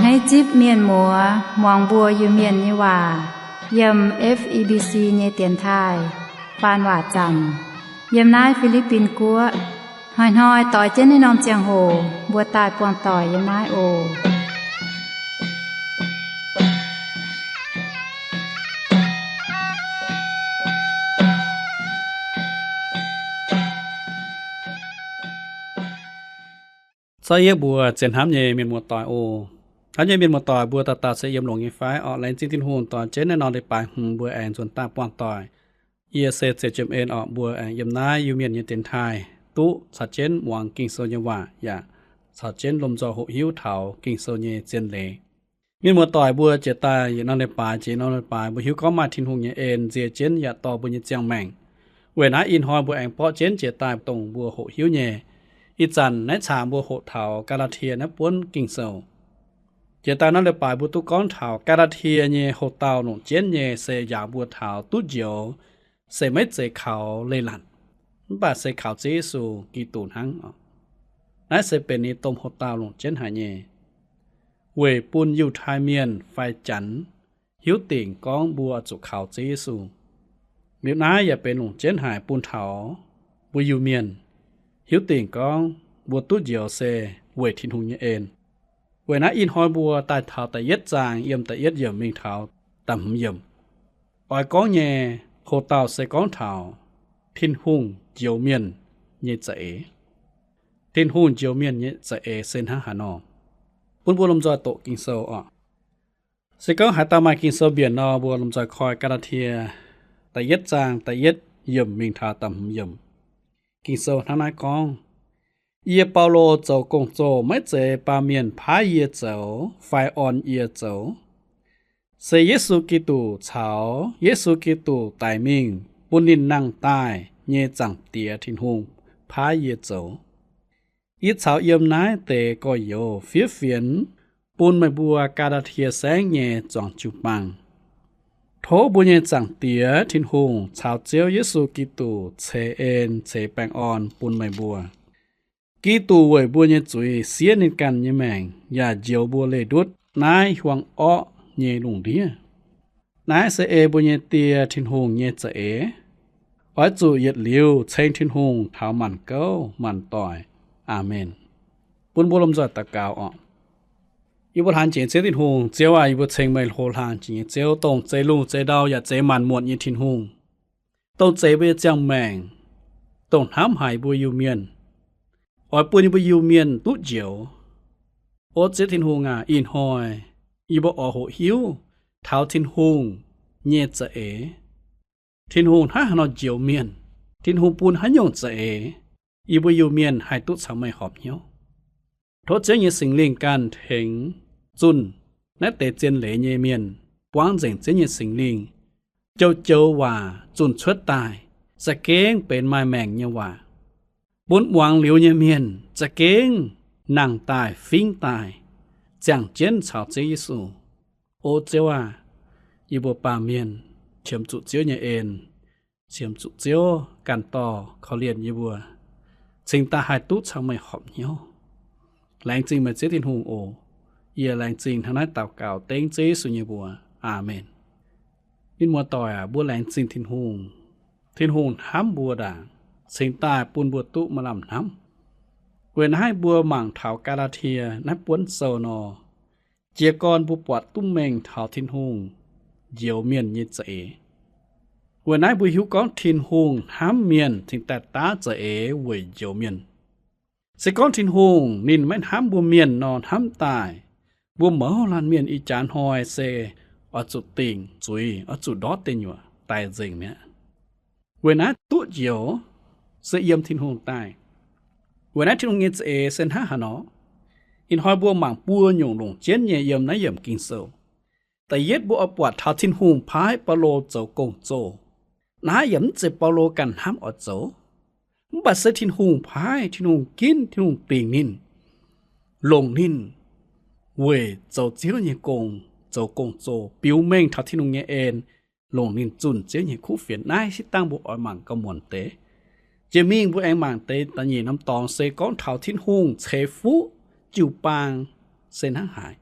Naaiv zipv mienh muoz muangx mbuo Iu-Mienh nyei waac yiem F E B C nyei dienx taaih faan waac zaamc yiem naaiv Fi^li^bin Guoqv. Hnoi-hnoi doix jienv naaiv norm ziangh hoc mbuo daaih buangh doic yiem naaiv oc. Caux yie mbuo zien hnamv nyei mienh muoz-doic oc. Hnamv nyei mienh muoz-doic mbuo dauh dauh se yiem longx nyei fai? Orqc, laengz zingh Tin-Hungh dorh jienv naaiv norm leiz-baaix hmz mbuo aengx nzuonx daaih buangh doic. Yie se Ziex Jiem En orqc, mbuo aengx yiem naaiv Iu-Mienh nyei dienx taaih duqv caux jienv muangx Ging-Sou nyei waac yaac caux jienv lomh nzoih hoqc hiuv taux Ging-Sou nyei zien leiz. Mienh muoz-doic mbuo jiex daaih yietc norm leiz-baaix jiex norm leiz-baaix mbuo hiuv gorngv maaih Tin-Hungh nyei en nzie jienv yaac dorh mbuo nyei ziangh maengc. Weic naaiv ih hnoi mbuo aengx borqv jienv jiex daaih dongh mbuo hoqc hiuv nyei. Ih zanc naaiv cangx mbuo hoqc taux Gaa^laa^tie naaiv buonv Ging-Sou. Jiex daaih norm leiz-baaix mbuo duqv gorngv taux Gaa^laa^tie nyei houx-dauh longc jienv nyei se njaaux mbuo taux duqv njoux se maiv zeiz kaux leiz-latc, mv baac se kaux Ziouv Yesu Giduc hnangv. Naaiv se benx ninh domh houx-dauh longc jienv haic nyei, weic bun Yiutai Mienh fai Janx hiuv dingc gorngv mbuo zuqc kaux Ziouv Yesu. Liuz naaiv yaac benx longc jienv haic bun taux mbuo Iu-Mienh hiuv dingc gorngv mbuo duqv njoux se weic Tin-Hungh nyei en. Weic naaiv ih hnoi mbuo daaih taux da'yietv zaang yiem da'yietv yiemc mingh taux da'hmz yiemc. Oix gorngv nyei houx-dauh se gorngv taux Tin-Hungh njoux mienh nyei za'eix. Tin-Hungh njoux mienh nyei za'eix se hnangv haaix nor? Bun mbuo lomh nzoih doqc Ging-Sou oc. Se gorngv haaix dauh maaih Ging-Sou mbienc nor, mbuo lomh nzoih koi Gaa^laa^tie da'yietv zaang da'yietv yiemc mingh taux da'hmz yiemc. Ging-Sou hnangv naaiv gorngv, Yie, Baulo, zoux gong-zoh maiv zeiz baamh mienh paaiv yie zoux fai orn yie zoux. Se Yesu Giduc caux Yesu Giduc daic mingh bun ninh nangh daaih nyei Zaangc Diex Tin-Hungh paaiv yie zoux. Yie caux yiem naaiv deix gorx-youz fiev fienx bun meih mbuo Gaa^laa^tie Saengv nyei zuangx jiu-baang. Tov mbuo nyei Zaangc Diex Tin-Hungh caux Ziouv Yesu Giduc ceix en ceix baengh orn bun meih mbuo. Giduc weic mbuo nyei zuiz siev ninh ganh nyei maengc yaac njoux mbuo leih ndutv naaiv hiuang orqv nyei lungh ndiev. Naaiv se ei mbuo nyei Die Tin-Hungh nyei za'eix. Oix zuqc yietc liuz ceng Tin-Hungh taux maanc gouv maanc doic. Aamen. Bun mbuo lomh nzoih daux gaux oc. Yie mbuo hlaang jiex Ziouv Tin-Hungh. Ziouv aac, yie mbuo ceng meih hlo hlaang jiex nyei Ziouv, dongh zeix lungh zeix ndau yaac zeix maanc muotc nyei Tin-Hungh, dongh zeix mbuo nyei ziangh maengc, dongh hnamv haic mbuo Iu-Mienh, oix bun yie mbuo Iu-Mienh duqv njoux. O Ziouv Tin-Hungh aac, ih hnoi yie mbuo oix hoqc hiuv taux Tin-Hungh nyei za'eix. Tin-Hungh hnangv haaix nor njoux mienh, Tin-Hungh bun haaix nyungc za'eix, yie mbuo Iu-Mienh haih duqv caux meih horpc hnyouv. Tov Ziouv nyei Singx Lingh ganh tengx zunh naaiv deix zien leiz nyei mienh, buangv nzengc Ziouv nyei Singx Lingh, joux-joux waac zunh cuotv daaih, za'gengh benx maaih maengc nyei waac, bun muangx liuz nyei mienh za'gengh nangh daaih fingv daaih, ziangh jienv caux Ziouv Yesu. O Ziouv aah! Yie mbuo baamh mienh qiemx zuqc Ziouv nyei en, qiemx zuqc Ziouv ganh dorh korv-lienh yie mbuo, cingx daaih haih duqv caux meih horpc hnyouv. Laengz zingh meih Ziouv Tin-Hungh oc. Yie laengz zingh hnangv naaiv daux gaux dengv Ziouv Yesu nyei mbuox. Aamen. Mienh muoz-doic aac, mbuo laengz zingh Tin-Hungh. Tin-Hungh hnamv mbuo ndaangc, cingx daaih bun mbuo duqv maaih lamh hnamv. Weic naaiv mbuo mangc taux Gaa^laa^tie naaiv buonv sou nor, jiez gorn mbuo buatc duqv mengh taux Tin-Hungh njoux mienh nyei za'eix. Weic naaiv mbuo hiuv gorngv Tin-Hungh hnamv mienh cingx daaih daav za'eix weic njoux mienh. Se gorngv Tin-Hungh ninh maiv hnamv mbuo mienh nor, hnamv daaih mbuo mouz laanh mienh ih jaax hnoi se oix zuqc dingc zuiz, oix zuqc ndortv deic nyuoqc daic nzengc mi'aqv. Weic naaiv duqv njoux se yiem Tin-Hungh daaih. Weic naaiv Tin-Hungh nyei za'eix se hnangv haaix nor? Ih hnoi mbuo mangc buo nyungc longc jienv nyei yiem naaiv yiemc Ging-Sou. Da'yietv mbuo oix buatc taux Tin-Hungh paaiv Baulo zoux gong-zoh. Naaiv yaac mv zeiz Baulo ganh hnamv oix zoux, mv baac se Tin-Hungh paaiv, Tin-Hungh ginv, Tin-Hungh dingc ninh, longc ninh weic zoux Ziouv nyei gong, zoux gong-zoh, biux mengh taux Tin-Hungh nyei en, longc ninh zunh Ziouv nyei kuv fienx. Naaiv se dangh mbuo oix mangc gauh muonc deix. Jiex mingh mbuo aengx mangc deix da'nyeic norm dorngx se gorngv taux Tin-Hungh ceix fuqv jiu-baang se hnangv haaix.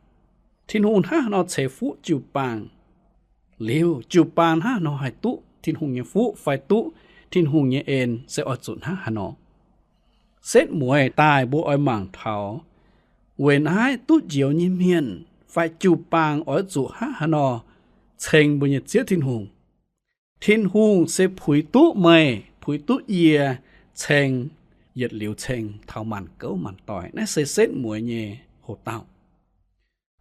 Tin-Hungh hnangv haaix nor ceix fuqv jiu-baang, liuz jiu-baang hnangv haaix nor haih duqv Tin-Hungh nyei fuqv fai duqv Tin-Hungh nyei en se oix zuqc hnangv haaix nor. Setv mueiz daaih mbuo oix mangc taux weic naaiv duqv njoux nyei mienh fai jiu-baang oix zuqc hnangv haaix nor ceng mbuo nyei Ziouv Tin-Hungh. Tin-Hungh se puix duqv meih, puix duqv yie ceng yietc liuz ceng taux maanc gouv maanc doic. Naaiv se setv mueiz nyei houx-dauh.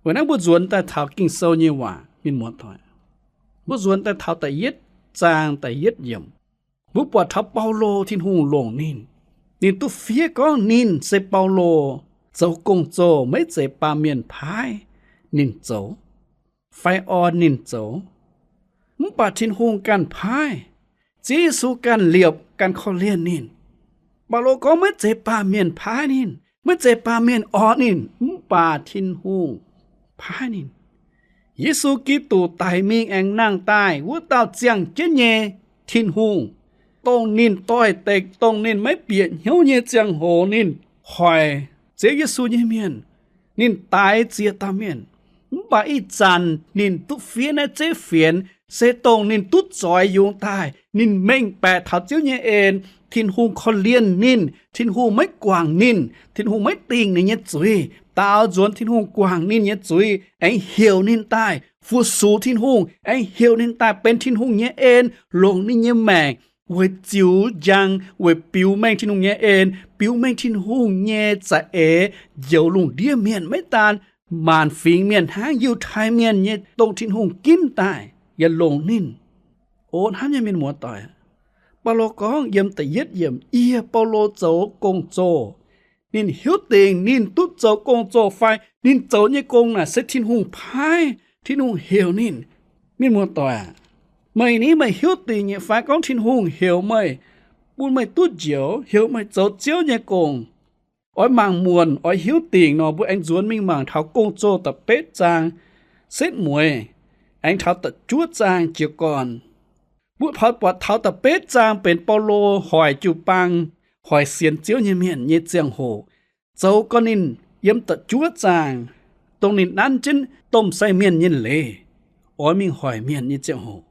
Weic naaiv mbuo nzuonx daaih taux Ging-Sou nyei waac, mienh muoz-doic. Mbuo nzuonx daaih taux da'yietv zaang da'yietv yiemc. Mbuo buatc taux Baulo, Tin-Hungh longc ninh. Ninh duqv fiev gorngv ninh se Baulo, zoux gong-zoh maiv zeiz baamh mienh paaiv ninh zoux fai orn ninh zoux, mv baac Tin-Hungh ganh paaiv. Ziouv Yesu ganh liepc, ganh korv-lienh ninh. Baulo gorngv maiv zeiz baamh mienh paaiv ninh, maiv zeiz baamh mienh orn ninh, mv baac Tin-Hungh paaiv ninh. Yesu Giduc daic mingh aengx nangh daaih wuov dauh ziangh jienv nyei Tin-Hungh, dongh ninh doix-dekc, dongh ninh maiv bieqc hnyouv nyei ziangh hoc ninh hoic Ziouv Yesu nyei mienh, ninh daix ziex dauh mienh. Mv baac ih zanc ninh duqv fiev naaiv zeiv fienx se dongh ninh duqv zoix yungz daaih, ninh mengh baeqc taux Ziouv nyei en, Tin-Hungh korv-lienh ninh, Tin-Hungh maiv guangc ninh, Tin-Hungh maiv dingh ninh nyei zuiz, daaux nzuonx Tin-Hungh guangc ninh nyei zuiz, aengx heuc ninh daaih fu-sux Tin-Hungh, aengx heuc ninh daaih benx Tin-Hungh nyei en, longc ninh nyei maengc weic ziux njang, weic biux mengh Tin-Hungh nyei en, biux mengh Tin-Hungh nyei za'eix njoux lungh ndiev mienh, maiv daan maanc fingx mienh hnangv, Yiutai Mienh nyei dongh Tin-Hungh ginv daaih yaac longc ninh. O hnamv nyei mienh muoz-doic, Baulo gorngv yiem da'yietv yiemc, yie Baulo zoux gong-zoh. Ninh hiuv dingc ninh duqv zoux gong-zoh fai ninh zoux nyei gong naaic se Tin-Hungh paaiv, Tin-Hungh heuc ninh. Mienh muoz-doic aac, meih ni meih hiuv dingc nyei fai gorngv Tin-Hungh heuc meih, bun meih duqv njoux, heuc meih zoux Ziouv nyei gong? Oix mangc muonc, oix hiuv dingc nor, mbuo aengx nzuonx mingh mangc taux Gong-Zoh da'betv zaang setv mueiz, aengx taux da'juov zaang jiez gorn. Mbuo buatc taux da'betv zaang benx Baulo hoic jiu-baang, hoic sienx Ziouv nyei mienh nyei ziangh hoc, zoux gorn ninh yiem da'juov zaang, dongh ninh nanv jienv domh sai mienh nyei leiz, oix mingh hoic mienh nyei ziangh hoc.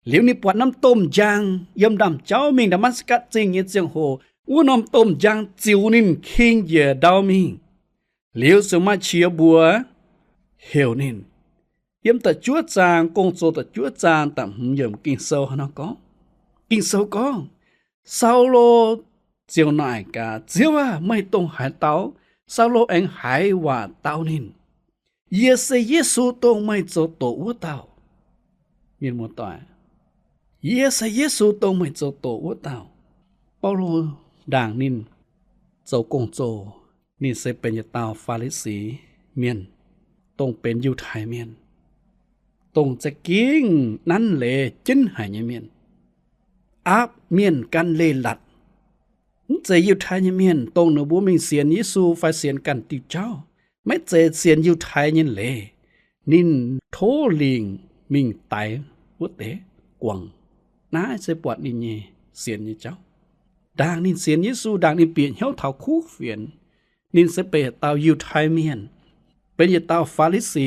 Liuz ninh buatc norm domh njang yiem ndaamv-jauv mingh Ndaa^matv^gatc Zingh nyei ziangh hoc, wuov norm domh njang ziux ninh king njiec ndau mingh. Liuz ziouc maaih qiex mbuox heuc ninh. Yiem da'juov zaang, Gong-Zoh da'juov zaang da'hmz yiemc Ging-Sou hnangv nor gorngv. Ging-Sou gorngv, Saulo ziouc naaic gaax, Ziouv aah! Meih dongh haaix dauh? Saulo aengx haiz waac dau ninh, Yie se Yesu, dongh meih zoux doqc wuov dauh. Mienh muoz-doic, yie se Yesu, dongh meih zoux doqc wuov dauh. Baulo ndaangc ninh zoux gong-zoh, ninh se benx yietc dauh Faa^li^si Mienh, dongh benx Yiutai Mienh, dongh za'gengh nanv leiz jienv haic nyei mienh, aapv mienh gan leiz-latc. Mv zeiz Yiutai nyei mienh, dongh ninh mbuo mingh sienx Yesu fai sienx ganh diuh jauv, maiv zeiz sienx Yiutai nyei leiz, ninh tov lingc mingh daix wuov deix guangc. Naaiv se buatc ninh nyei sienx nyei jauv. Ndaangc ninh sienx Yesu, ndaangc ninh bieqc hnyouv taux kuv fienx, ninh se benx yietc dauh Yiutai Mienh, benx yietc dauh Faa^li^si,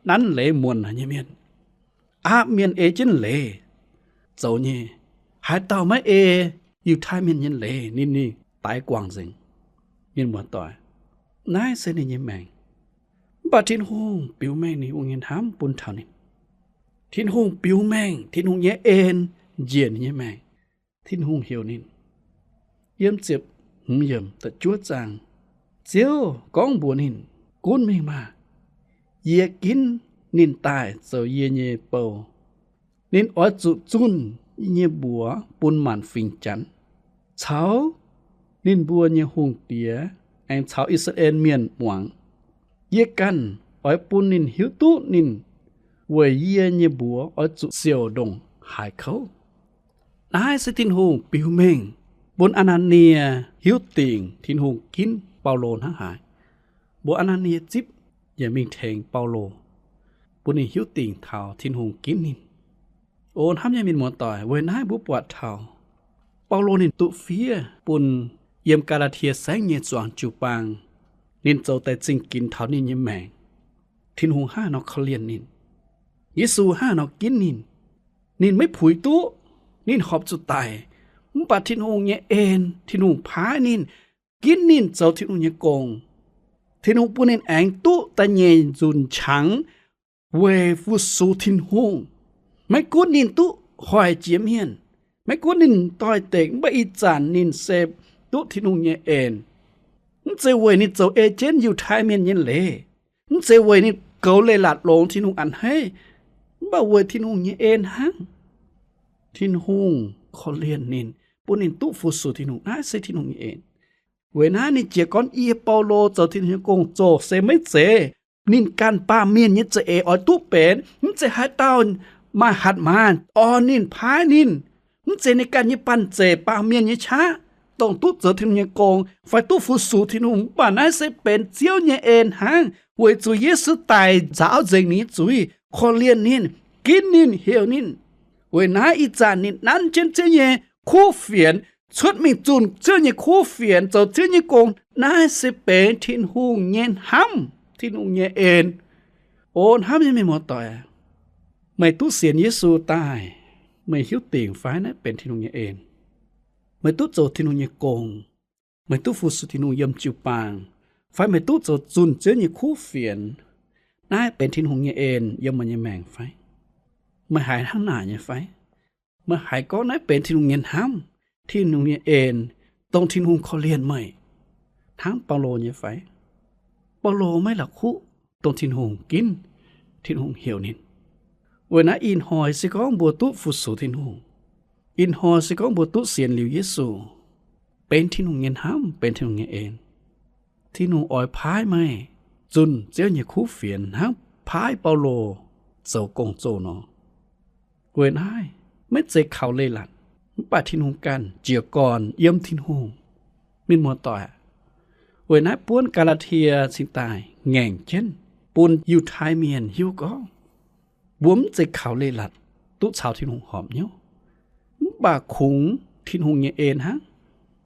nanv leiz muonc haic nyei mienh. Aapv mienh ei jienv leiz zoux nyei. Haaix dauh maiv ei Yiutai Mienh nyei leiz, ninh, ninh daix guangc nzengc. Mienh muoz-doic, naaiv se ninh nyei maengc. Mv baac Tin-Hungh biux mengh ninh ong-nyei hnamv bun taux ninh. Tin-Hungh biux mengh, Tin-Hungh nyei en njiec ninh nyei maengc. Tin-Hungh heuc ninh. Yiem ziepc hmz yiemc da'juov zaang, Ziouv gorngv mbuox ninh, Gunv mingh maah! Yie ginv ninh daaih zoux yie nyei bou. Ninh oix zuqc zunh yie nyei mbuox bun maanc fingx Janx, caux ninh mbuo nyei hungh diex aengx caux I^saa^laa^en Mienh muangx. Yie ganh oix bun ninh hiuv duqv ninh weic yie nyei mbuox oix zuqc siouc ndongc haaix kouv. Naaiv se Tin-Hungh biux mengh bun Aa^naa^nie hiuv dingc Tin-Hungh ginv Baulo hnangv haaix. Mbuox Aa^naa^nie zipv yaac mingh tengx Baulo, bun ninh hiuv dingc taux Tin-Hungh ginv ninh. O hnamv nyei mienh muoz-doic, weic naaiv mbuo buatc taux Baulo ninh duqv fiev bun yiem Gaa^laa^tie Saengv nyei zuangx jiu-baang, ninh zoux daaih zingh ginx taux ninh nyei maengc. Tin-Hungh hnangv haaix nor korv-lienh ninh. Yesu hnangv haaix nor ginv ninh. Ninh maiv puix duqv, ninh horpc zuqc daic. Mv baac Tin-Hungh nyei en, Tin-Hungh paaiv ninh, ginv ninh zoux Tin-Hungh nyei gong. Tin-Hungh bun ninh aengx duqv da'nyeic nzunc qangx weic fu-sux Tin-Hungh. Maiv gunv ninh duqv hoic jiex mienh, maiv gunv ninh doix-dekc, mv baac ih zanc ninh se duqv Tin-Hungh nyei en. Mv zeiz weic ninh zoux ei jienv Yiutai Mienh nyei leiz, mv zeiz weic ninh goux leiz-latc longx Tin-Hungh a'hneiv, mv baac weic Tin-Hungh nyei en hnangv. Tin-Hungh korv-lienh ninh, bun ninh duqv fu-sux Tin-Hungh. Naaiv se Tin-Hungh nyei en. Weic naaiv ninh jiez gorn, yie, Baulo, zoux Tin-Hungh nyei gong-zoh se maiv zeiz ninh ganh baamh mienh nyei za'eix oix duqv benx. Mv zeiz haaix dauh maaih hatc maaz orn ninh, paaiv ninh. Mv zeiz ninh ganh nyei banh zeic, baamh mienh nyei qaqv, dongh duqv zoux Tin-Hungh nyei gong fai duqv fu-sux Tin-Hungh. Mv baac naaiv se benx Ziouv nyei en hnangv, weic zuqc Yesu daic nzaaux nzengc ninh nyei zuiz, korv-lienh ninh, ginv ninh, heuc ninh. Weic naaiv ih zanc ninh nanv jienv Ziouv nyei kuv fienx, cuotv mingh zunh Ziouv nyei kuv fienx, zoux Ziouv nyei gong. Naaiv se benx Tin-Hungh nyei hnamv, Tin-Hungh nyei en. O hnamv nyei mienh muoz-doic, meih duqv sienx Yesu daaih, meih hiuv dingc fai naaiv benx Tin-Hungh nyei en? Meih duqv zoux Tin-Hungh nyei gong, meih duqv fu-sux Tin-Hungh yiem jiu-baang, fai meih duqv zoux zunh Ziouv nyei kuv fienx, naaiv benx Tin-Hungh nyei en yiem meih nyei maengc fai? Meih haiz hnangv naaic nyei fai? Meih haiz gorngv naaiv benx Tin-Hungh nyei hnamv, Tin-Hungh nyei en, dongh Tin-Hungh korv-lienh meih, hnangv Baulo nyei fai? Baulo maiv la'kuqv dongh Tin-Hungh ginv, Tin-Hungh heuc ninh. Weic naaiv ih hnoi se gorngv mbuo duqv fu-sux Tin-Hungh, ih hnoi se gorngv mbuo duqv sienx liuz Yesu, benx Tin-Hungh nyei hnamv, benx Tin-Hungh nyei en, Tin-Hungh oix paaiv meih zunh Ziouv nyei kuv fienx hnangv paaiv Baulo zoux gong-zoh nor. Weic naaiv maiv zeiz kaux leiz-latc, mv baac Tin-Hungh ganh jiez gorn yiem Tin-Hungh. Mienh muoz-doic, weic naaiv buonv Gaa^laa^tie cingx daaih ngaengc jienv bun Yiutai Mienh hiuv gorngv, mbuo mv zeiz kaux leiz-latc duqv caux Tin-Hungh horpc hnyouv, mv baac kungx Tin-Hungh nyei en hnangv,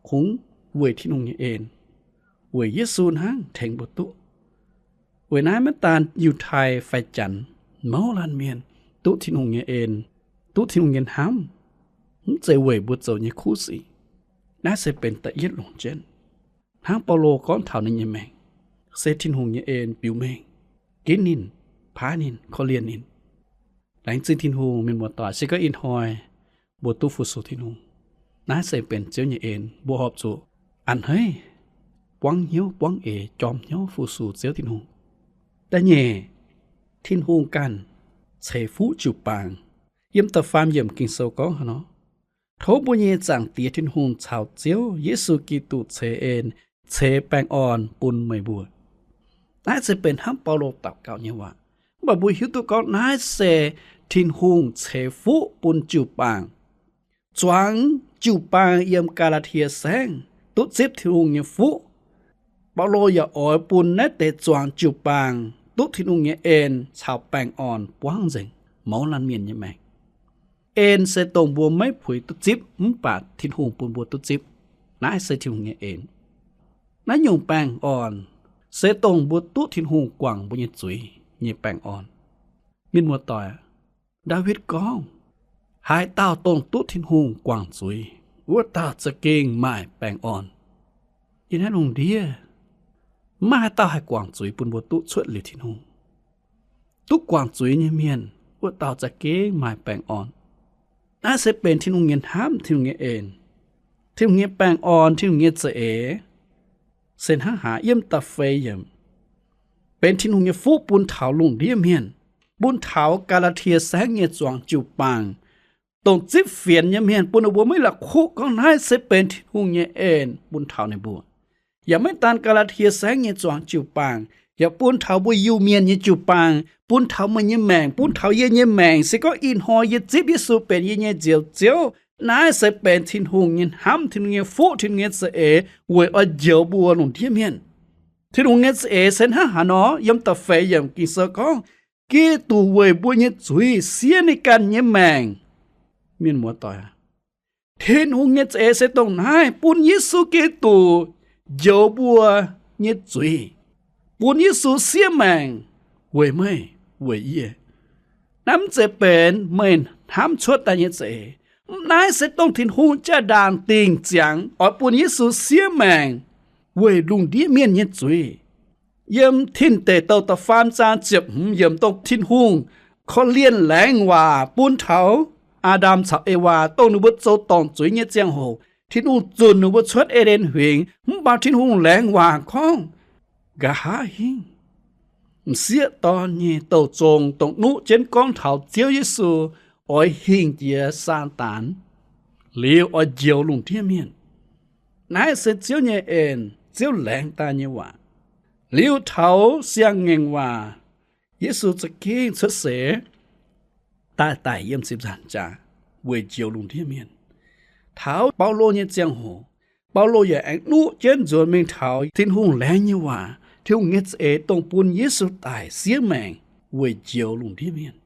kungx weic Tin-Hungh nyei en, weic Yesu hnangv tengx mbuo duqv. Weic naaiv maiv daan Yiutai fai Janx, mouz laanh mienh duqv Tin-Hungh nyei en, duqv Tin-Hungh nyei hnamv, mv zeiz weic mbuo zoux nyei kuv sic. Naaiv se benx da'yietv longc jienv. Hnangv Baulo gorngv taux ninh nyei maengc, se Tin-Hungh nyei en biux mengh, ginv ninh, paaiv ninh, korv-lienh ninh. Laengz zingh Tin-Hungh, mienh muoz-doic, se gorngv ih hnoi mbuo duqv fu-sux Tin-Hungh, naaiv se benx Ziouv nyei en, mbuo horpc zuqc a'hneiv, buangv hnyouv buangv eix, jorm hnyouv fu-sux Ziouv Tin-Hungh. Da'nyeic, Tin-Hungh ganh ceix fuqv jiu-baang. Yiem da'faam yiemc Ging-Sou gorngv haaix nor? Tov mbuo nyei Zaangc Diex Tin-Hungh caux Ziouv Yesu Giduc ceix en, ceix baengh orn bun meih mbuo. Naaiv se benx hnangv Baulo daux gaux nyei waac. Mv baac mbuo hiuv duqv gorngv naaiv se Tin-Hungh ceix fuqv bun jiu-baang. Zuangx jiu-baang yiem Gaa^laa^tie Saengv duqv zipv Tin-Hungh nyei fuqv. Baulo yaac oix bun naaiv deix zuangx jiu-baang duqv Tin-Hungh nyei en caux baengh orn buangv nzengc mouz laanh mienh nyei maengc. En se dongh mbuo maiv puix duqv zipv, mv baac Tin-Hungh bun mbuo duqv zipv. Naaiv se Tin-Hungh nyei en. Naaiv nyungc baengh orn se dongh mbuo duqv Tin-Hungh guangc mbuo nyei zuiz nyei baengh orn. Mienh muoz-doic, Ndaawitv gorngv, haaix dauh dongh duqv Tin-Hungh guangc zuiz, wuov dauh za'gengh maaih baengh orn. Yiem naaiv lungh ndiev, maiv maaih haaix dauh haih guangc zuiz bun mbuo duqv cuotv liuz Tin-Hungh. Duqv guangc zuiz nyei mienh, wuov dauh za'gengh maaih baengh orn. Naaiv se benx Tin-Hungh nyei hnamv, Tin-Hungh nyei en. Tin-Hungh nyei baengh orn, Tin-Hungh nyei za'eix, se hnangv haaix? Yiem da'feix yiemc, benx Tin-Hungh nyei fuqv bun taux lungh ndiev mienh, bun taux Gaa^laa^tie Saengv nyei zuangx jiu-baang, dongh zipv fienx nyei mienh, bun ninh mbuo maiv la'kuqv gorngv naaiv se benx Tin-Hungh nyei en bun taux ninh mbuo. Yaac maiv daan Gaa^laa^tie Saengv nyei zuangx jiu-baang, yaac bun taux mbuo Iu-Mienh nyei jiu-baang, bun taux meih nyei maengc, bun taux yie nyei maengc. Se gorngv ih hnoi yie zipv Yesu benx yie nyei Njoux Ziouv, naaiv se benx Tin-Hungh nyei hnamv, Tin-Hungh nyei fuqv, Tin-Hungh nyei za'eix weic oix njoux mbuo lungh ndiev mienh. Tin-Hungh nyei za'eix se hnangv haaix nor? Yiem da'feix yiemc Ging-Sou gorngv, Giduc weic mbuo nyei zuiz siev ninh ganh nyei maengc. Mienh muoz-doic, Tin-Hungh nyei za'eix se dongh naaiv, bun Yesu Giduc njoux mbuo nyei zuiz, bun Yesu siev maengc, weic meih, weic yie. Naaiv mv zeiz benx meih hnamv cuotv daaih nyei za'eix. Naaiv se dongh Tin-Hungh jaa-ndaangc dingc ziangx oix bun Yesu siev maengc weic lungh ndiev mienh nyei zuiz. Yiem Tin Deic Douh da'faam zaang ziepc hmz yiemc, dongh Tin-Hungh korv-lienh laengz waac bun taux Aa^ndam caux Ewaa, dongh ninh mbuo zoux dorngc zuiz nyei ziangh hoc, Tin-Hungh zunc ninh mbuo cuotv E^nden Huingx. Mv baac Tin-Hungh laengz waac gorngv, nqa'haav hingv, m'sieqv dorn nyei douh zong, dongh nuqv jienv gorngv taux Ziouv Yesu oix hingh jiex Saadaan liuz oix njoux lungh ndiev mienh. Naaiv se Ziouv nyei en, Ziouv laengz daaih nyei waac. Liuz taux siang-ngaengc waac, Yesu za'gengh cuotv seix daaih daic yiem ziepc nzaangc jaax weic njoux lungh ndiev mienh. Taux Baulo nyei ziangh hoc, Baulo yaac aengx nuqv jienv nzuonx mingh taux Tin-Hungh laengz nyei waac, Tin-Hungh nyei za'eix dongh bun Yesu daic siev maengc weic njoux lungh ndiev mienh.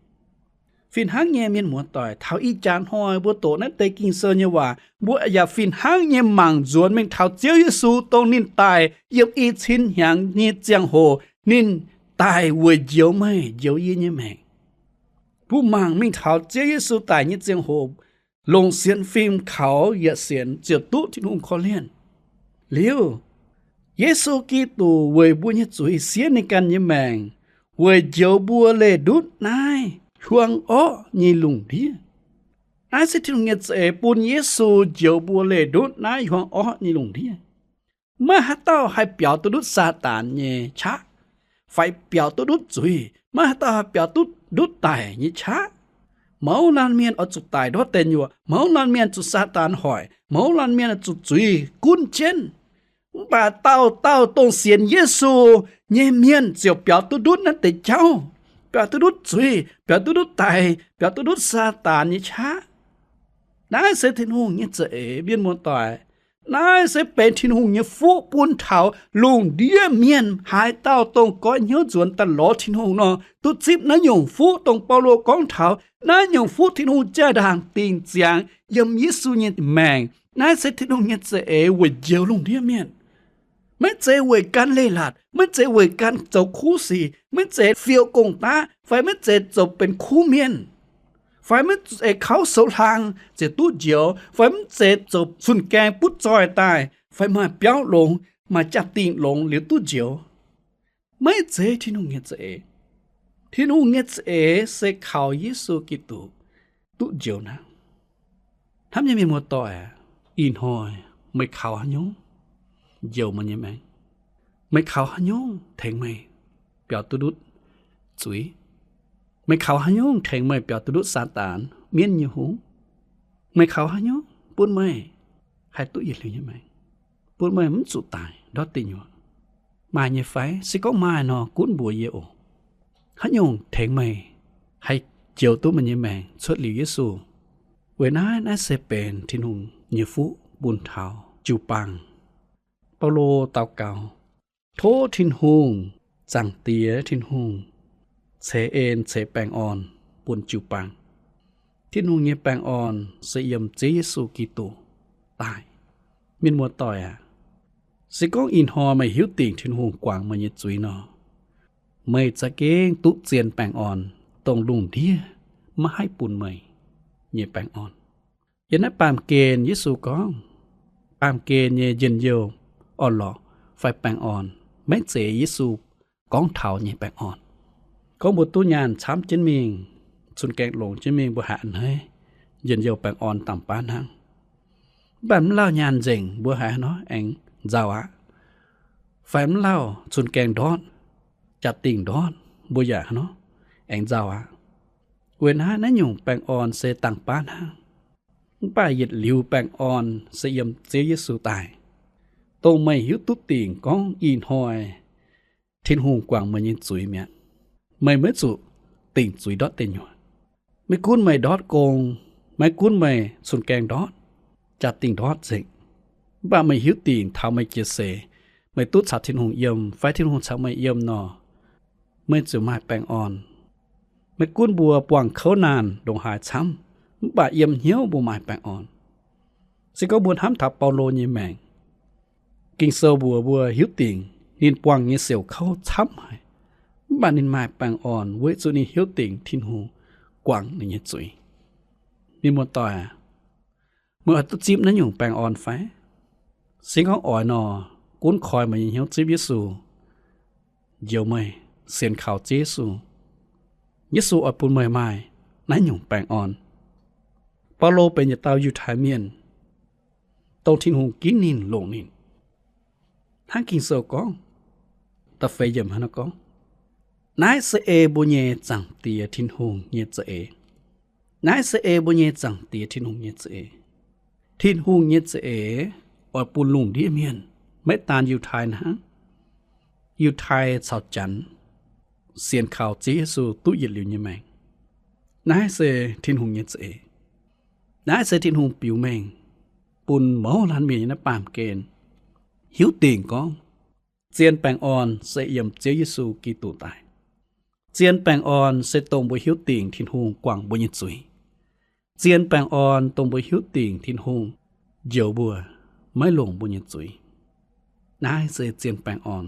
Fih hnangv nyei, mienh muoz-doic, taux ih jaax hnoi mbuo doqc naaiv deix Ging-Sou nyei waac, mbuo yaac fih hnangv nyei mangc nzuonx mingh taux Ziouv Yesu, dongh ninh daic yiem i cin hnyangx nyei ziangh hoc, ninh daic weic njoux meih, njoux yie nyei maengc. Mbuo mangc mingh taux Ziouv Yesu daic nyei ziangh hoc, longc sienx fim kaux yietc sienx ziouc duqv Tin-Hungh korv-lienh. Liuz, Yesu Giduc weic mbuo nyei zuiz siev ninh ganh nyei maengc, weic njoux mbuo leih ndutv naaiv hiuang orqv nyei lungh ndiev. Naaiv se Tin-Hungh nyei za'eix bun Yesu njoux mbuo leih ndutv naaiv hiuang orqv nyei lungh ndiev. Maiv haaix dauh haih biaux duqv ndutv Saadaan nyei qaqv, fai biaux duqv ndutv zuiz. Maiv haaix dauh haih biaux duqv ndutv daic nyei qaqv. Mouz laanh mienh oix zuqc daic ndortv deic nyuoqc. Mouz laanh mienh zuqc Saadaan hoic. Mouz laanh mienh zuqc zuiz gunv jienv. Mv baac dauh dauh dongh sienx Yesu nyei mienh ziouc biaux duqv ndutv naaiv deix jauv, biaux duqv ndutv zuiz, biaux duqv ndutv daic, biaux duqv ndutv Saadaan nyei qaqv. Naaiv se Tin-Hungh nyei za'eix, mienh muoz-doic. Naaiv se benx Tin-Hungh nyei fuqv bun taux lungh ndiev mienh. Haaix dauh dongh goiv hnyouv nzuonx daaih lorz Tin-Hungh nor, duqv zipv naaiv nyungc fuqv, dongh Baulo gorngv taux naaiv nyungc fuqv, Tin-Hungh jaa-ndaangc dingc ziangx yiem Yesu nyei maengc. Naaiv se Tin-Hungh nyei za'eix weic njoux lungh ndiev mienh. Maiv zeiz weic gan leiz-latc, maiv zeiz weic gan zoux kuv sic, maiv zeiz fiou gong-daqv, fai maiv zeiz zoux benx kuv mienh, fai maiv zeiz kauv soux hlang ziouc duqv njoux, fai maiv zeiz zoux cun-gaeng butv zoih daaih, fai maaih biauv longx, maaih jaa-dingh longx liuz duqv njoux. Maiv zeiz Tin-Hungh nyei za'eix. Tin-Hungh nyei za'eix se kaux Yesu Giduc duqv njoux hnangv. Hnamv nyei mienh muoz-doic aac, ih hnoi meih kaux haaix nyungc njoux meih nyei maengc? Meih kaux haaix nyungc tengx meih biaux duqv ndutv zuiz? Meih kaux haaix nyungc tengx meih biaux duqv ndutv Saadaan, mienv nyei hungh? Meih kaux haaix nyungc bun meih haih duqv yietc liuz nyei maengc, bun meih mv zuqc daic ndortv deic nyuoqc? Maaih nyei fai? Se gorngv maaih nor, gunv mbuox yie oc. Haaix nyungc tengx meih haih njoux duqv meih nyei maengc cuotv liuz Yesu? Weic naaiv, naaiv se benx Tin-Hungh nyei fuqv bun taux jiu-baang. Baulo daux gaux, tov Tin-Hungh, Zaangc Diex Tin-Hungh, ceix en ceix baengh orn bun jiu-baang. Tin-Hungh nyei baengh orn se yiem Ziouv Yesu Giduc daaih. Mienh muoz-doic aac, se gorngv ih hnoi meih hiuv dingc Tin-Hungh guangc meih nyei zuiz nor, meih za'gengh duqv zien baengh orn, dongh lungh ndiev maiv haih bun meih nyei baengh orn. Yiem naaiv baamh gen Yesu gorngv, baamh gen nyei njien-youh, orn-lorqc fai baengh orn, maiv zeiz Yesu gorngv taux nyei baengh orn. Gorngv mbuo duqv nyaanh camv jienv mingh, cun-gaeng longx jienv mingh, mbuo haiz a'hneiv, njien-youh baengh orn dangh baav hnangv. Mv baac mv lauh nyaanh nzengc, mbuo haiz haaix nor aengx nzauh aqv. Fai mv lauh cun-gaeng ndortv, jaa-dingh ndortv, mbuo yaac haaix nor aengx nzauh aqv. Weic naaiv, naaiv nyungc baengh orn se dangh baav hnangv. Mv baac yietc liuz baengh orn se yiem Ziouv Yesu daaih, dongh meih hiuv duqv dingc gorngv ih hnoi Tin-Hungh guangc meih nyei zuiz mi'aqv. Meih maiv zuqc dingc zuiz ndortv deic nyuoqc. Maiv gunv meih ndortv gong, maiv gunv meih cun-gaeng ndortv, jaa-dingh ndortv nzengc, mv baac meih hiuv dingc taux meih jiex seix, meih duqv caux Tin-Hungh yiem fai Tin-Hungh caux meih yiem nor, meih ziouc maaih baengh orn. Maiv gunv mbuo buangh kouv naanh ndongc haaix camv, mv baac yiem hnyouv mbuo maaih baengh orn. Se gorngv mbuo hnamv taux Baulo nyei maengc, Ging-Sou mbuox mbuo hiuv dingc ninh buangh nyei siouc kouv camv haic, Mv baac ninh maaih baengh orn weic zuqc ninh hiuv dingc Tin-Hungh guangc ninh nyei zuiz. Mienh muoz-doic aac, meih oix duqv zipv naaiv nyungc baengh orn fai? Se gorngv oix nor, gunv koi meih nyei hnyouv zipv Yesu, njoux meih, sienx kaux Ziouv Yesu. Yesu oix bun meih maaih naaiv nyungc baengh orn. Baulo benx yietc dauh Yiutai Mienh, dongh Tin-Hungh ginv ninh longc ninh. Hnangv Ging-Sou gorngv, da'feix yiemc hnangv naaiv gorngv, naaiv se ei mbuo nyei Zaangc Diex Tin-Hungh nyei za'eix. Naaiv se ei mbuo nyei Zaangc Diex Tin-Hungh nyei za'eix. Tin-Hungh nyei za'eix oix bun lungh ndiev mienh, maiv daan Yiutai hnangv, Yiutai caux Janx, sienx kaux Ziouv Yesu duqv yietc liuz nyei maengc. Naaiv se Tin-Hungh nyei za'eix. Naaiv se Tin-Hungh biux mengh bun mouz laanh mienh nyei naaiv baamh gen hiuv dingc gorngv zien baengh orn se yiem Ziouv Yesu Giduc daaih. Zien baengh orn se dongh mbuo hiuv dingc Tin-Hungh guangc mbuo nyei zuiz. Zien baengh orn dongh mbuo hiuv dingc Tin-Hungh njoux mbuo, maiv longc mbuo nyei zuiz. Naaiv se zien baengh orn.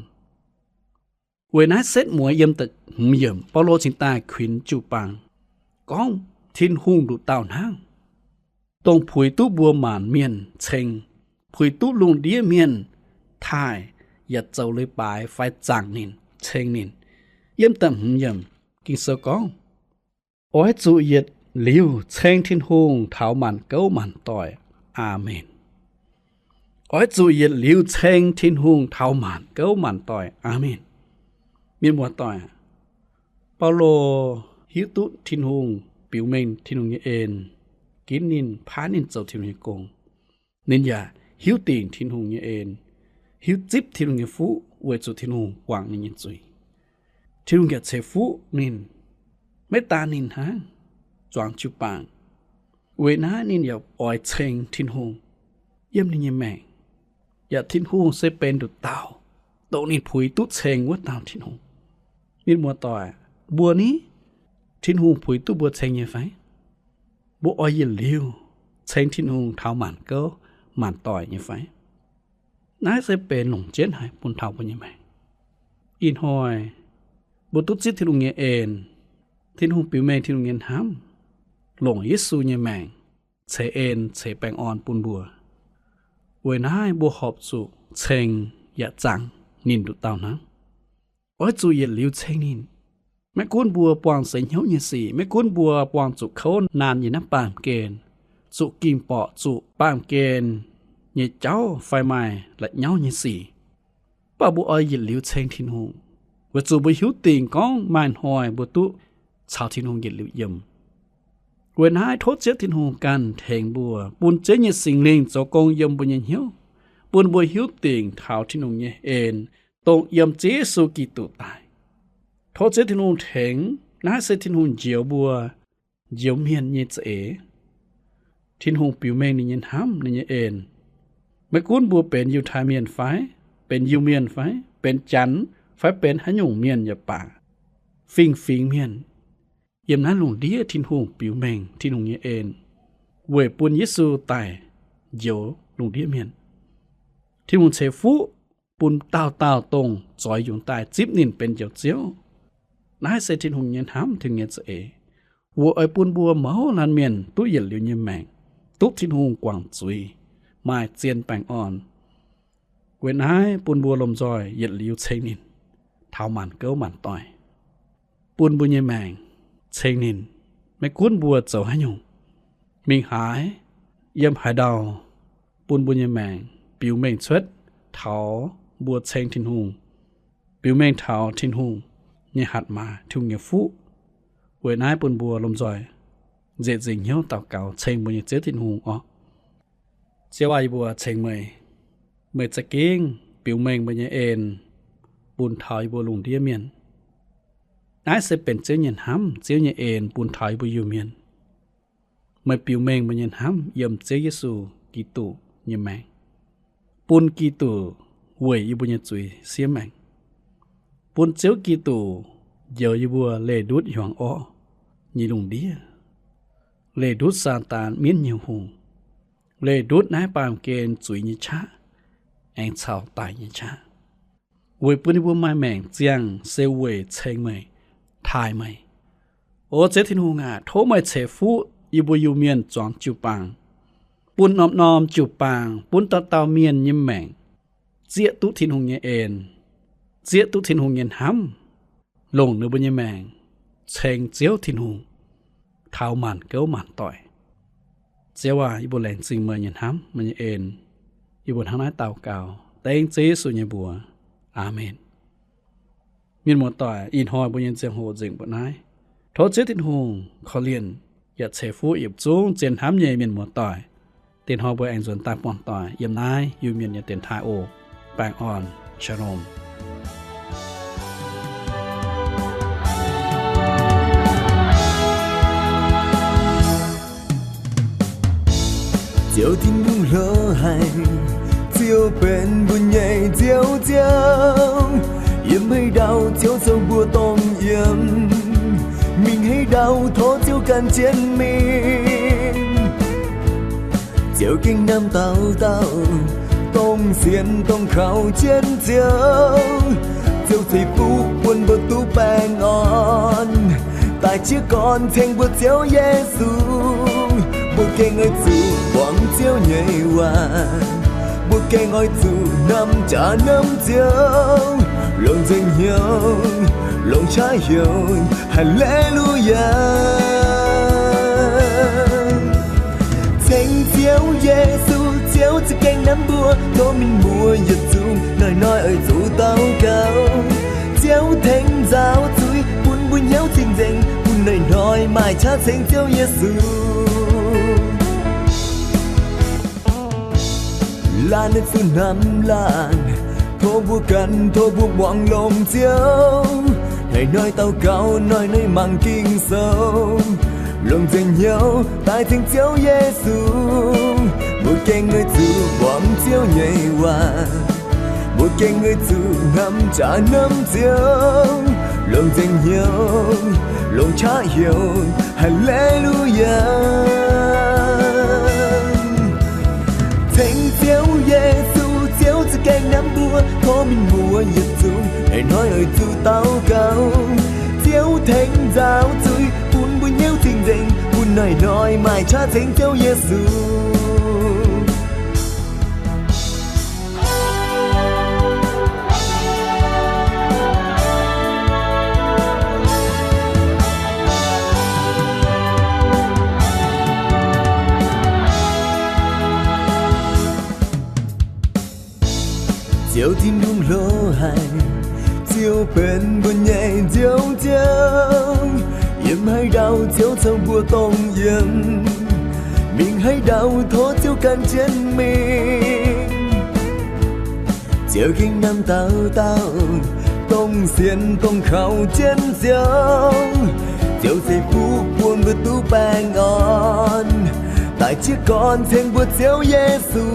Weic naaiv setv mueiz yiem da'hmz yiemc Baulo cingx daaih kuinx jiu-baang gorngv Tin-Hungh nduqc dauh hnangv, dongh puix duqv mbuo maanc mienh ceng, puix duqv lungh ndiev mienh taaih yaac zoux leiz-baaix fai zaangc ninh, ceng ninh. Yiem da'hmz yiemc Ging-Sou gorngv, oix zuqc yietc liuz ceng Tin-Hungh taux maanc gouv maanc doic. Aamen. Oix zuqc yietc liuz ceng Tin-Hungh taux maanc gouv maanc doic. Aamen. Mienh muoz-doic, Baulo hiuv duqv Tin-Hungh biux mengh Tin-Hungh nyei en, ginv ninh, paaiv ninh zoux Tin-Hungh nyei gong. Ninh yaac hiuv dingc Tin-Hungh nyei en, hiuv zipv Tin-Hungh nyei fuqv weic zuqc Tin-Hungh guangc ninh nyei zuiz. Tin-Hungh yaac ceix fuqv ninh, maiv daan ninh hnangv, zuangx jiu-baang. Weic naaiv ninh yaac oix ceng Tin-Hungh yiem ninh nyei maengc, yaac Tin-Hungh se benx nduqc dauh, dongh ninh puix duqv ceng wuov dauh Tin-Hungh. Mienh muoz-doic, mbuo ni, Tin-Hungh puix duqv mbuo ceng nyei fai? Mbuo oix yietc liuz ceng Tin-Hungh taux maanc gouv maanc doic nyei fai? Naaiv se benx longc jienv haic bun taux mbuo nyei maengc. Ih hnoi mbuo duqv zipv Tin-Hungh nyei en, Tin-Hungh biux mengh Tin-Hungh nyei hnamv, longc Yesu nyei maengc ceix en ceix baengh orn bun mbuo. Weic naaiv mbuo horpc zuqc ceng yaac zaangc ninh nduqc dauh hnangv. Oix zuqc yietc liuz ceng ninh. Maiv gunv mbuo buangh seix hnyouv nyei sic, maiv gunv mbuo buangh zuqc kouv naanh nyei naaiv baamh gen, zuqc ging-borqc, zuqc baamh gen nyei jauv fai maaih la'nyauv nyei sic, mv baac mbuo oix yietc liuz ceng Tin-Hungh, weic zuqc mbuo hiuv dingc gorngv maaih hnoi mbuo duqv caux Tin-Hungh yietc liuz yiem. Weic naaiv tov Ziouv Tin-Hungh ganh tengx mbuo, bun Ziouv nyei Singx Lingh zoux gong yiem mbuo nyei hnyouv, bun mbuo hiuv dingc taux Tin-Hungh nyei en, dongh yiem Ziouv Yesu Giduc daaih. Tov Ziouv Tin-Hungh tengx. Naaiv se Tin-Hungh njoux mbuo, njoux mienh nyei za'eix. Tin-Hungh biux mengh ninh nyei hnamv, ninh nyei en. Maiv gunv mbuo benx Yiutai Mienh fai, benx Iu-Mienh fai, benx Janx fai benx haaix nyungc mienh yaac baac, fingx-fingx mienh, yiem naaiv lungh ndiev Tin-Hungh biux mengh Tin-Hungh nyei en, weic bun Yesu daaih njoux lungh ndiev mienh. Tin-Hungh ceix fuqv bun dauh dauh dongh zoix yungz daaih zipv ninh benx Njoux Ziouv. Naaiv se Tin-Hungh nyei hnamv, Tin-Hungh nyei za'eix, weic oix bun mbuo mouz laanh mienh duqv yietc liuz nyei maengc, duqv Tin-Hungh guangc zuiz, maaih zien baengh orn. Weic naaiv bun mbuo lomh nzoih yietc liuz ceng ninh taux maanc gouv maanc doic, bun mbuo nyei maengc ceng ninh. Maiv gunv mbuo zoux haaix nyungc, mingh haaix, yiem haaix ndau, bun mbuo nyei maengc biux mengh cuotv taux mbuo ceng Tin-Hungh, biux mengh taux Tin-Hungh nyei hatc maaz, Tin-Hungh nyei fuqv. Weic naaiv bun mbuo lomh nzoih nzieqc nzingc hnyouv daux gaux ceng mbuo nyei Ziouv Tin-Hungh orqc. Ziouv aac, yie mbuo ceng meih. Meih za'gengh biux mengh meih nyei en bun taux yie mbuo lungh ndiev mienh. Naaiv se benx Ziouv nyei hnamv, Ziouv nyei en bun taux yie mbuo Iu-Mienh. Meih biux mengh meih nyei hnamv yiem Ziouv Yesu Giduc nyei maengc, bun Giduc weic yie mbuo nyei zuiz siev maengc, bun Ziouv Giduc njoux yie mbuo leih ndutv hiuang orqv nyei lungh ndiev, leih ndutv Saadaan mienv nyei hungh, leih ndutv naaiv baamh gen zuiz nyei qaqv aengx caux daic nyei qaqv. weic bun yie mbuo maaih maengc ziangh se weic ceng meih, taaih meih. O Ziouv Tin-Hungh aac, tov meih ceix fuqv yie mbuo Iu-Mienh zuangx jiu-baang, bun norm-norm jiu-baang, bun dauh dauh mienh nyei maengc zieqv duqv Tin-Hungh nyei en, zieqv duqv Tin-Hungh nyei hnamv, longc ninh mbuo nyei maengc ceng Ziouv Tin-Hungh taux maanc gouv maanc doic. Ziouv aac, yie mbuo laengz zingh meih nyei hnamv, meih nyei en. Yie mbuo hnangv naaiv daux gaux dengv Ziouv Yesu nyei mbuox. Aamen. Mienh muoz-doic, ih hnoi mbuo nyei ziangh hoc nzengc mbuo naaiv. Tov Ziouv Tin-Hungh korv-lienh yaac ceix fuqv yietc zungv zien hnamv nyei mienh muoz-doic. Dinh hnoi mbuo aengx nzuonx daaih buangh doic yiem naaiv Iu-Mienh nyei dienx taaih oc. Baengh orn. Shalom. Ziouv Tin-Hungh hlo haic, Ziouv benx mbuo nyei Nziouv Ziouv. Yiem haaix ndau Ziouv zoux mbuo dongh yiem, mingh haaix ndau tov Ziouv gan jienv mingh. Ziouv gengh namx dauh dauh dongh sienx dongh kaux jienv Ziouv. Ziouv ceix fuqv bun mbuo duqv baengh orn, daaih jiez gorn ceng mbuo Ziouv Yesu. Mbuo gengh oix zuqc muangx Ziouv nyei waac, mbuo gengh oix zuqc namx jaax namx Ziouv, longc nzengc hnyouv, longc qaqv heuc, Haa^le^lu^yaa. Ceng Ziouv Yesu, Ziouv za'gengh namx mbuo, tov mienh muoz yietc zungv hnoi-hnoi oix zuqc daux gaux. Ziouv tengx nzaaux zuiz bun mbuo hnyouv cing-nzengc, bun hnoi-hnoi maaih qaqv ceng Ziouv Yesu. Laanh oix zuqc hnamv laanh, tov mbuo ganh, tov mbuo muangx longx Ziouv. Hnoi-hnoi daux gaux, hnoi-hnoi mangc Ging-Sou, longc nzengc hnyouv daaih ceng Ziouv Yesu. Mbuo gengh oix zuqc muangx Ziouv nyei waac, mbuo gengh oix zuqc hnamv jaax hnamv Ziouv, longc nzengc hnyouv, longc qaqv heuc, Haa^le^lu^yaa. Ceng Ziouv Yesu, Ziouv za'gengh namx mbuo, tov mienh muoz yietc zungv hnoi-hnoi oix zuqc daux gaux. Ziouv tengx nzaaux zuiz bun mbuo hnyouv cing-nzengc, bun hnoi-hnoi maaih qaqv ceng Ziouv Yesu. Ziouv Tin-Hungh hlo haic, Ziouv benx mbuo nyei Nziouv Ziouv. Yiem haaix ndau Ziouv zoux mbuo dongh yiem, mingh haaix ndau tov Ziouv gan jienv mingh. Ziouv gengh namx dauh dauh dongh sienx dongh kaux jienv Ziouv. Ziouv ceix fuqv bun mbuo duqv baengh orn, daaih jiez gorn ceng mbuo Ziouv Yesu.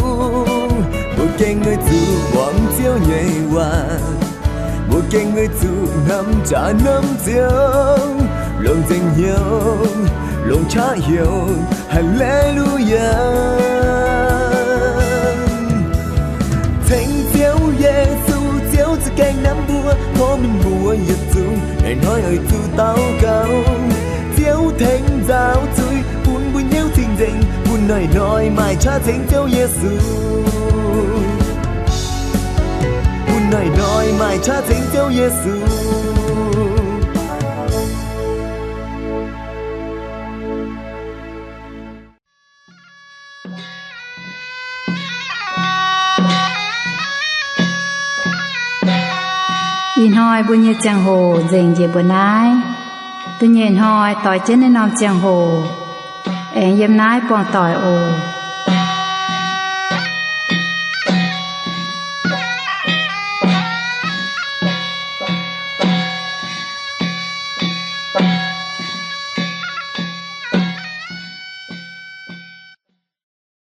Mbuo gengh oix zuqc muangx Ziouv nyei waac, mbuo gengh oix zuqc hnamv jaax hnamv Ziouv, longc nzengc hnyouv, longc qaqv heuc, Haa^le^lu^yaa. Ceng Ziouv Yesu, Ziouv za'gengh namx mbuo, tov mienh muoz yietc zungv hnoi-hnoi oix zuqc daux gaux. Ziouv tengx nzaaux zuiz bun mbuo hnyouv cing-nzengc, bun hnoi-hnoi maaih qaqv ceng Ziouv Yesu. Bun hnoi-hnoi maaih qaqv ceng Ziouv Yesu. Ih hnoi mbuo nyei ziangh hoc nzengc njiec mbuo naaiv. Da'nyeic hnoi doix jienv naaiv norm ziangh hoc aengx yiem naaiv buangh doic oc.